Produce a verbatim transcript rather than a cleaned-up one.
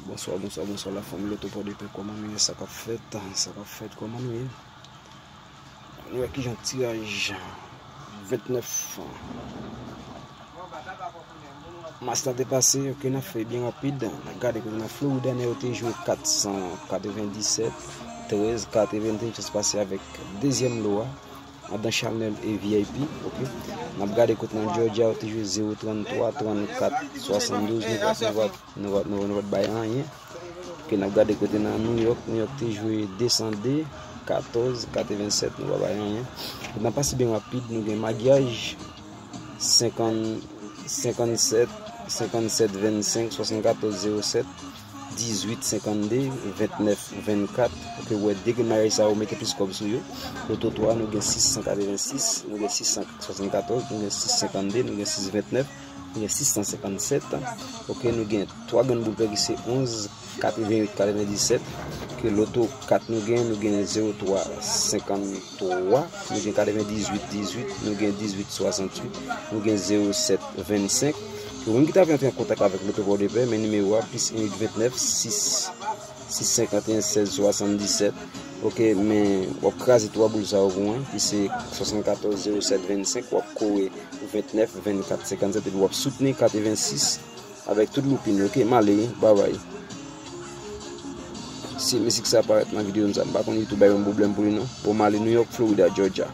Bonswa, bonswa, bonswa la fanmi Loto Pòdepè, kòman nou ye, sa k ap fèt, sa k ap fèt, kòman nou ye? Nou wè kijan tiraj vennèf mas la te pase, ok, n ap fè byen rapid. N ap gade kote nan Florida, nèg yo te jwe kat san katrevendisèt, trèz kat, te gen chans pase avèk dezyèm lo a, andan Chanel e V I P, ok. N ap gade kote nan Georgia, yo te jwe zewo trannntwa, trannkat, swasanndouz, nou pa, nou pa, nou pa, nou pa, nou pa t bay anyen. Ok, n ap gade kote nan New York, New York te jwe de san de, katòz, katrevensèt, nou pa bay anyen. N ap pase byen rapid, nou gen Magyaj, senkant, senkannsèt, senkannsèt vennsenk, swasannkatòz zewo sèt, dizuit senkannde, vennèf vennkat. Ok, ou wè de grenn Magyaj sa yo mete plis kòb sou yo. Loto twa, nou gen sis san katrevensis, nou gen sis san swasannkatòz, nou gen sis senkannde, nou gen sis vennèf, nou gen sis san senkannsèt. Ok, nou gen twa grenn boul pè ki se onz, katreventuit, katrevendisèt. Ke Loto kat nou gen, nou gen zewo twa senkanntwa, nou gen katrevendizuit dizuit, nou gen dizuit swasanntuit, nou gen zewo sèt vennsenk. Ke ou menm ki ta vle antre an kontak avèk Loto Pòdepè, men nimewo a, plis en uit vennèf, sis, sis senkanteyen, sèz swasanndisèt. Ok, men w ap kraze twa boul sa yo pou mwen, ki se swasannkatòz zewo sèt vennsenk, w ap kore vennèf vennkat senkannsèt, epi w ap soutni katrevensis avèk tout loupin yo, ok, m ale wi, babay. Si mizik sa parèt nan videyo m sa, m pa konn YouTube bay yon pwoblèm pou li non. Bon, m ale New York, Florida, Georgia.